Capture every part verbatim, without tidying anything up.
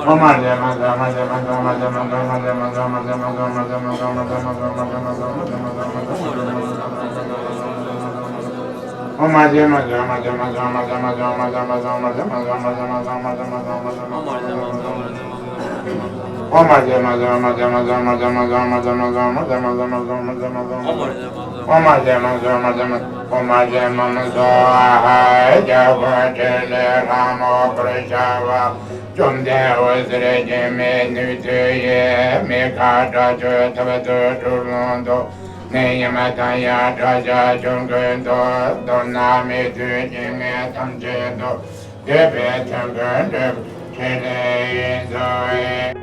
ཨོཾ་ཨ་ཛི་མ་ཛུ་མ་ཛུ་མ་ཨོཾ་ཨ་ཛི་མ་མ་ཛུ་ཨ་ཧ་ཡ་ག་བ་ཏྲི་ལི་ཧ་མོ་གུ་རུ་ཤ་བ། བཅོམ་ལྡན་འོད་ཟེར་འཆང་མའི་ནུས་མཐུ་ཡིས། མི་ཁ་དགྲ་གཅོད་ཐབས་སུ་གྲུབ་ལྷུན་དུ། ནད་ཡམས་དང་ཡང་དགྲ་ཤ་ཆོམ་ཀུན་སོགས། མདོར་ན་མི་མཐུན་རྐྱེན་ངན་ཐམས་ཅད་དུ། འདོད་པའི་དོན་ཀུན་འགྲུབ་པའི་ཕྲིན་ལས་ཡིན་གསུངས།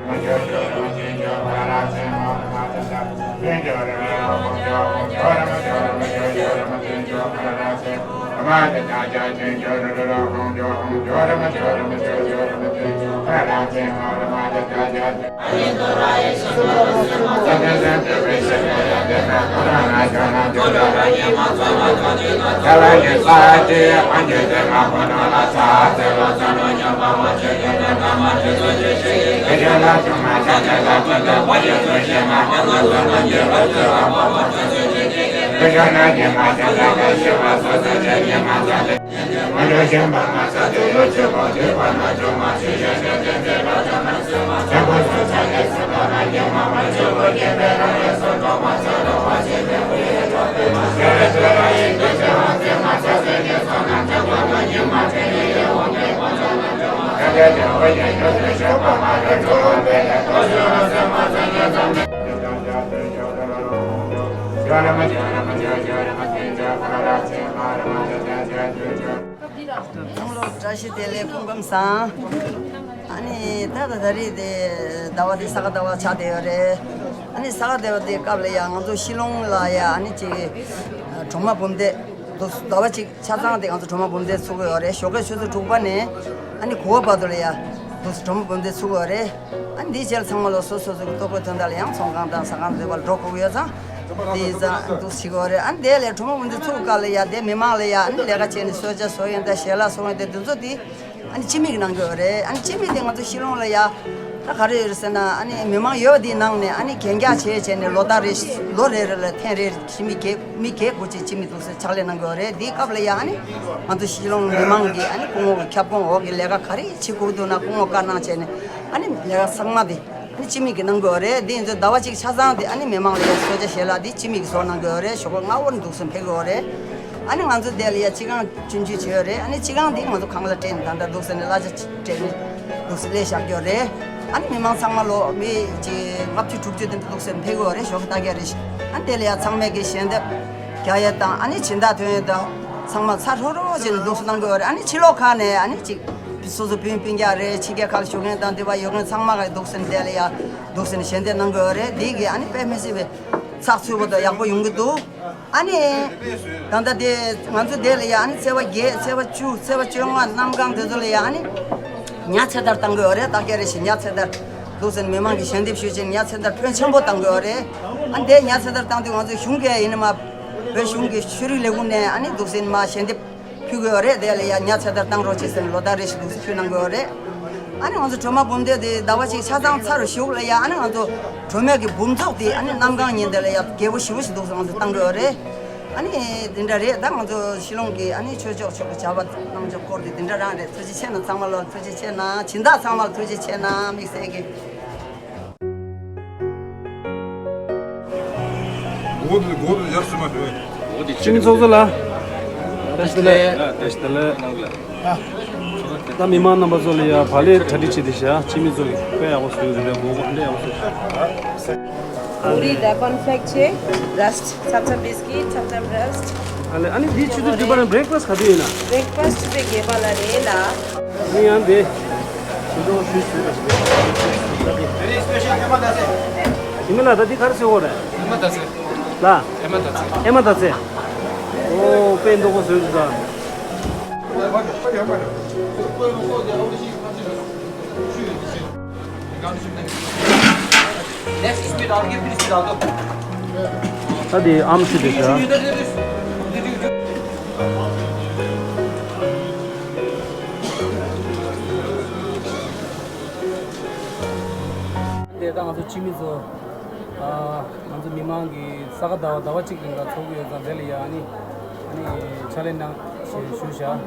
ཚང་མ་ལ་བཀྲ་ཤིས་བདེ་ལེགས། སྐུ་ཁམས་བཟང་། ཨ་ནི་ད་ད་ད་རེས་དེ་ཟླ་བ་དེ་ས་ག་ཟླ་བ་ཆགས་བསྡད་ཡོད་རེད། ཨ་ནི་ས་ག་ཟླ་བ་དེ་སྐབས་ལ་ཡ་ང་ཚོ་ཤི་ལོང་ལ་ཡ་ཨ་ནི་ཅིག་གྲོ་མ་འབུམ་སྡེ་འདུག་ཟླ་བ་གཅིག་ཆ་ཚང་དེ་ང་ཚོ་གྲོ་མ་འབུམ་སྡེ་ཚུགས་ཀྱི་ཡོད་རེད། ཞོགས་ཀས་ཆུ་ཚོད་དྲུག་པ་ནས་ཨ་ནི་དགུ་པ་བར་དུ་ལ་ཡ་འདུག་གྲོ་མ་འབུམ་སྡེ་ཚུགས་ཀྱི་ཡོད་རེད། ཨ་ནི་འདིའི་རྗེས་ལ་ཚང་མ་ལོ་སོ་སོ་སོ་གི་ལྟོ་གོས་ཐོན་ཐབས་ལ་ཡང་ཚོང་ཁང་དང་ཟ་ཁང་བཟོས་པར་འགྲོ་དགོས་ཀྱི་ཡོད་ཙང་། དེ་ཙང་འདུག་བྱེད་དགོས་རེད། ཨ་ནི་དེ་ལས་གྲོ་མ་འབུམ་སྡེ་ཚུགས་སྐབས་ལ་ཡ་དེ་མི་མང་ལ་ཡ་ཨ་ནི་ལས་ཀ་བྱས་ནས་གསོལ་ཇ་བཟོ་ཡོང་དང་ཞལ་ལག་བཟོ་ཡོང་དང་དེ་ཚོ་དེ་ཨ་ནི་སྤྱི་མི་གིས་གནང་གི་ཡོད་རེད། ཨ་ནི་སྤྱི་མི་དེ་ང་ཚོ་ཤི་ལོང་ལ་ཡ་ད་ག་རེ་ཡོད་རེད་ཟེར་ན། ཨ་ནི་མི་མང་ཡོད་པ་དེའི་ནང་ནས་ཨ་ནི་གན་རྒྱ་བྱས་བྱས་ནས་ལོ་ལྟར་རེ་ལོ་རེ་རེ་ལ་ཐེངས་རེ་སྤྱི་མི་བརྒྱད་མི་བརྒྱད་དགུ་ཅིག་སྤྱི་མི་འདུག་སེ་ཕྱག་ལས་གནང་གི་ཡོད་རེད། དེའི་སྐབས་ལ་ཡ་ཨ་ནི་ང་ཚོ་ཤི་ལོང་མི་མང་གིས་ཨ་ནི་སྐུ་ངོ་གི་ཁྱབ་ཁོངས་འོག་གི་ལས་ཀ་ག་རེ་བྱེད་དགོས་འདུག་ན་སྐུ་ངོ་བཀའ་གནང་བྱས་ནས་ཨ་ནི་ལས་ཀ་ཚང་མ་དེ། ཨ་ནི་སྤྱི་མི་གིས་གནང་དགོས་པ་རེད། དེ་ཡིན་ཚེ་ཟླ་བ་གཅིག་ཆ་ཚང་དེ་ཨ་ནི་མི་མང་ལ་ཡ་གསོལ་ཇ་ཞལ་ལག་དེ་སྤྱི་མི་གིས་བཟོ་གནང་དགོས་པ་རེད། ཞོགས་པ་སྔ་བོར་འདུག་སེ་ཕེབས་དགོས་པ་རེད། ཨ་ནི་ང་ཚོ་དེ་ལ་ཡ་སྤྱི་ཁང་སྐྱོན་བརྗོད་བྱས་ཡོད་རེད། ཨ་ནི་སྤྱི་ཁང་དེ་ང་ཚོ་ཁང་གླ་སྤྲད་ནས་ད་ལྟ་འདུག་སེ་ནས་གླ་ཆ་སྤྲད་ནས་འདུག་སེ་སླེབས་བཞག་ཡོད་རེད། ཨ་ནི་མི་མང་ཚང་མ་ལོ་མི་གཅིག་ལྔ་བཅུ་དྲུག་ཅུ་དེ་འདྲ་འདུག་སེ་ཕེབས་དགོས་པ་རེད། ཞོགས་ཀས་ལྟ་གི་རེད། ཨ་ནི་དེ་ལ་ཡ་ཚང་མས་ཀྱི་ཞལ་འདེབས་རྒྱག་ཡས་དང་ཨ་ནི་སྦྱིན་བདག་ཐོན་ཡས་དང་ཚང་མ་ཚ་ཧྲོ་ཧྲོ་བྱས་ནས་འདུག་སེ་གནང་དགོས་པ་རེད། ཨ་ནི་ཕྱི་ལོགས་ཁག་ནས་ཨ་ནི་གཅིག་སོ་སོ་སྤུན་སྤུན་ཀྱག་རེད། ཕྱི་རྒྱལ་ཁག་ལ་བཞུགས་མཁན་དང་འདི་པར་ཡོད་མཁན་ཚང་མ་གིས་འདུག་སེ་དེ་ལ་ཡ་འདུག་སེ་ཞལ་འདེབས་གནང་དགོས་པ་རེད། འདི་གིས་ཨ་ནི་དཔེ་མི་སྲིད་པའི་ཚགས་ཚུད་པོ་དང་ཡག་པོ་ཡོང་གི་འདུག་ཨ་ནི་ད་ལྟ་དེ་ང་ཚོ་དེ་ལ་ཡ་ཨ་ནི་ཚེས་པ་བརྒྱད་ཚེས་པ་བཅུ་ཚེས་པ་བཅོ་ལྔ་གནམ་གང་དེ་ཚོ་ལ་ཡ་ཨ་ནི་ཉ་ཚེ་ཐར་བཏང་གི་ཡོད་རེད། ད་སྐད་རེད་ཤི་ཉ་ཚེ་ཐར་འདུག་སེ་མི་མང་གིས་ཞལ་འདེབས་ཞུས་བྱས་ཉ་ཚེ་ཐར་ཕོན་ཆེན་པོ་བཏང་གི་ཡོད་རེད། ཨ་ནི་དེ་ཉ་ཚེ་ཐར་བཏང་དུས་ང་ཚོ་གཞུང་གི་ཡིན་ན་མ་བོད་གཞུང་གི་ཆོས་རིག་ལས་ཁུངས་ནས་ཨ་ནི་འདུག་སེ་མ་ཞལ་འདེབས་ཕུལ་གི་ཡོད་རེད། དེ་ལ་ཡ་ཉ་ཚེ་ཐར་བཏང་རོགས་བྱེད་ཟེར་ནས་ལོ་ལྟར་རེ་བཞིན་འདུག་སེ་ཕུལ་གནང་གི་ཡོད་རེད། ཨ་ནི་ང་ཚོ་གྲོ་མ་འབུམ་སྡེ་དེ་ཟླ་བ་གཅིག་ཆ་ཚང་ཚར་བའི་གཞུག་ལ་ཡ་ཨ་ནི་ང་ཚོ་གྲོ་མའི་གི་འབུམ་ཚོགས་དེ་ཨ་ནི་གནམ་གང་ཉིན་དེ་ལ་ཡ་རྒྱས་པོ་ཞེ་པོ་ཞིག་འདུག་སེ་ང་ཚོ་བཏང་གི་ཡོད་རེད། ཨ་ནི་དེ་འདྲ་རེད། ད་ང་ཚོ་ཤི་ལོང་གི་ཨ་ནི་ཆོས་ཕྱོགས་ཕྱོགས་ཀྱི་བྱ་བ་གནང་ཕྱོགས་སྐོར་དེ་དེ་འདྲ་རང་རེད། ཐུགས་རྗེ་ཆེ་གནང་། ཚང་མ་ལ་ཐུགས་རྗེ་ཆེ་གནང་། སྦྱིན་བདག་ཚང་མ་ལ་ཐུགས་རྗེ་ཆེ་གནང་། དམིགས་བསལ་གྱི། སྤྱི་མི་ཚོགས་གཙོ་ལགས། བཀྲ་ཤིས་བདེ་ལེགས། བཀྲ་ཤིས་བདེ་ལེགས། ད་མི་མང་རྣམ་པ་ཚོ་ལ་ཡ་བག་ལེབ་གྲ་སྒྲིག་བྱས་ཏེ་བཞག་སྤྱི་མི་ཚོ་གི་དཔེ་ཡག་པོ་བཟོས་ཡོད་རེད། མགོ་སྐོར་འདི་ཡག་པོ་བཟོས། Puri da, corn flake che, rust, chap chap biscuit, chap chap rust. ཨ་ལེ། ཨ་ནི་འདི་ཆུ་ཚོད་བདུན་པ་རང་breakfast ག་དུས་ཡིན་ན། Breakfast ཆུ་ཚོད་བརྒྱད་པ་ལ་རེད་ལ། ཨ་ནི་ཡང་འདི་ཆུ་ཚོད་བཞི་ཟིན་པ་ཞིག་རེད། ཡིན་མིན་ལ་ད་འདི་ག་རེ་ཟེར་བ་རེད། ཨེ་མ་ད་ཚེ། ལ། ཨེ་མ་ད་ཚེ། ཨེ་མ་ད་ཚེ། ཨོ་དཔེ་མདོག་པོ་བཟོས་འདུག་ད། Next speed डाल के फिर speed डाल दो। ད་དེ་ཨམ་ཆུ་དེ་ཤ། इधर, इधर, इधर। དེ་ད་ང་ཚོ་སྤྱི་མི་ཚོ། ཨ། ང་ཚོ་མི་མང་གི་ས་ག་ཟླ་བ་ཟླ་བ་གཅིག་རིང་ལ་ཚོགས་ཀྱི་ཡོད་ཙང་། དེ་ལ་ཡ་ཨ་ནི་ཨ་ནི་ཕྱག་ལས་གནང་ཞེས་ཞུ་བཞག་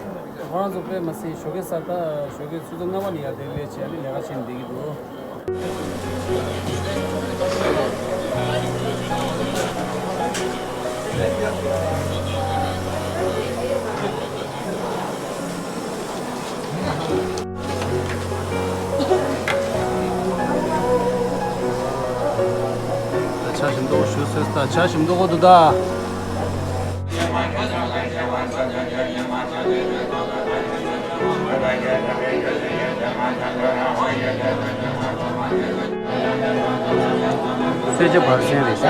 ཁོ་རང་ཚོ་དཔེ་མ་སྲིད་ཞོགས་ཀས་གཟའ་ཟླ་ཞོགས་ཀས་ཆུ་ཚོད་ལྔ་པ་ནས་ཡ་དེ་ལས་བྱས་ཨ་ནི་ལས་ཀ་བྱས་ནས་བསྡད་ཀྱི་འདུག་ཆ་ཞིམ་མདོག་ཞུ་སོས་ད་ཆ་ཞིམ་མདོག་གོ་འདུག་ད། གསོལ་ཇ་བར་གསེང་རེད་ཤག་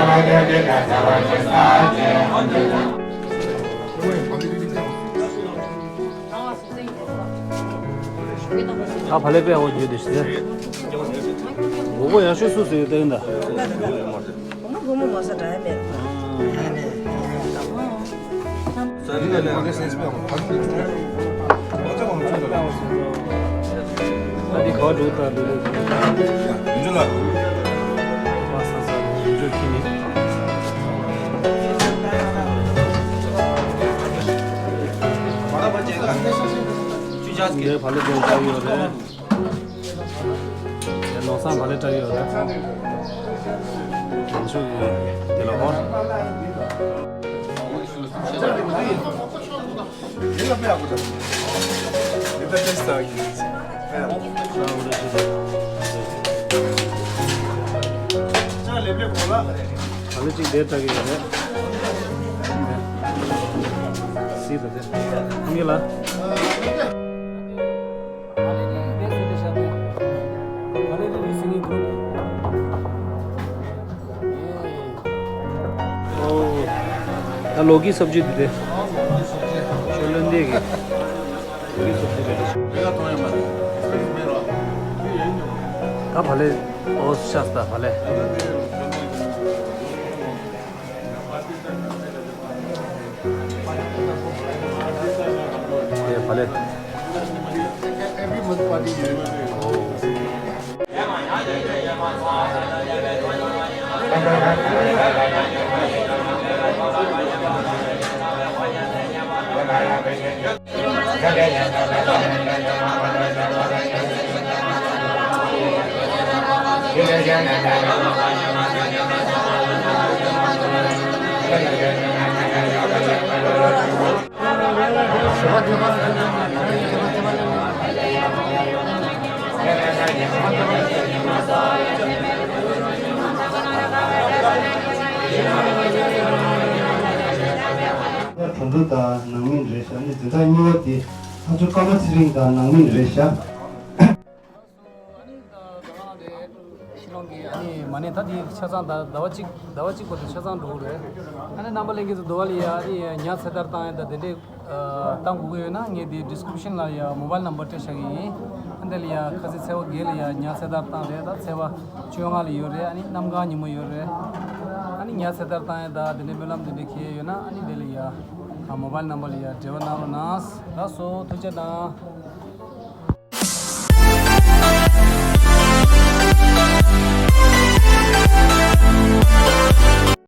ད་བག་ལེབ་པས་འོ་བརྒྱུད་དེ་ཤི་ཟེར། མགོ་བོ་ཡག་ཤོས་སུ་ཟེར་ཡོད་ད་ཡིན་ད། བུ་མོ་བུ་མོ་མ་ཟ་འདྲ་ཡ་མེད། ཨ་འདི་ག་འགྲོ་ད་འདུག་ཡུན་ཇོ་ལ། ས་ས་ཡུན་ཇོ་ཁྱི་ནི། ཆུ་ཇ་སི་ཀེ། བག་ལེབ་ཅིག་བཞག་ཡོད་རེད། ནོར་བཟང་བག་ལེབ་བཀྲ་ཡོད་རེད། ལན་ཆུ་དེ་ལ་ཧོར། བག་ལེབ་ཅིག་འདིར་བཀྲ་གི་ཡོད་རེད། སི་ད་དེ། ཨ་མི་ལ། ད་ལོ་གི་སབ་ཇི་དེ་དེ། ཆོས་ལོན་དེ་གི། ལོ་གི་སབ་ཇི་དེ་དེ། ད་བག་ལེབ་ཨོ་ཤ་སྟ་བག་ལེབ། དེ་བག་ལེབ། གྲོང་ཚོ་དང་ནང་མི་རེད་ཤག་ཨ་ནི་དེ་དག་གཉིས་པ་དེ་ལྷ་མཚོ་ཀརྨ་ཚེ་རིང་དང་ནང་མི་རེད་ཤག་ཨ་ནི་ད་ད་ག་རང་རེད། ཕྱི་ལོགས་ཀྱི་ཨ་ནི་མ་ནས་ད་དེ་ཆ་ཚང་ད་ཟླ་བ་གཅིག་ཟླ་བ་གཅིག་གོ་དེ་ཆ་ཚང་འགྲོ་གི་རེད། ཨ་ནི་རྣམ་པ་ལྷན་རྒྱས་ཚོ་འདུག་བ་ལ་ཡ་ཨ་ནི་ཉ་ཚེ་ཐར་བཏང་ཡ་ད་དེ་འདྲས་བཏང་དགོས་ཀྱི་ཡོད་ན་ངས་དེ་ཌི་སི་ཀི་རིབ་ཤན་ལ་ཡ་མོ་བྷེལ་ནམ་བར་སྤྲད་བཞག་གི་ཡིན། ཨ་འདི་ལ་ཡ་ཁ་སང་ཚེས་པ་བརྒྱད་ལ་ཡ་ཉ་ཚེ་ཐར་བཏང་རེད། ད་ཚེས་པ་བཅོ་ལྔ་ལ་ཡོད་རེད། ཨ་ནི་གནམ་གང་ཉིན་མོ་ཡོད་རེད། ཨ་ནི་ཉ་ཚེ་ཐར་བཏང་ཡ་ད་དེ་འདྲས་སྨོན་ལམ་དེ་འདྲས་འཁེལ་ཡོད་ན་ཨ་ནི་དེ་ལ་ཡ་མོ་བྷེལ་ནམ་བར་ལ་ཡ་འབྲེལ་བ་གནང་རོགས་གནང་། ལགས་སོ་ཐུགས་རྗེ་གནང་།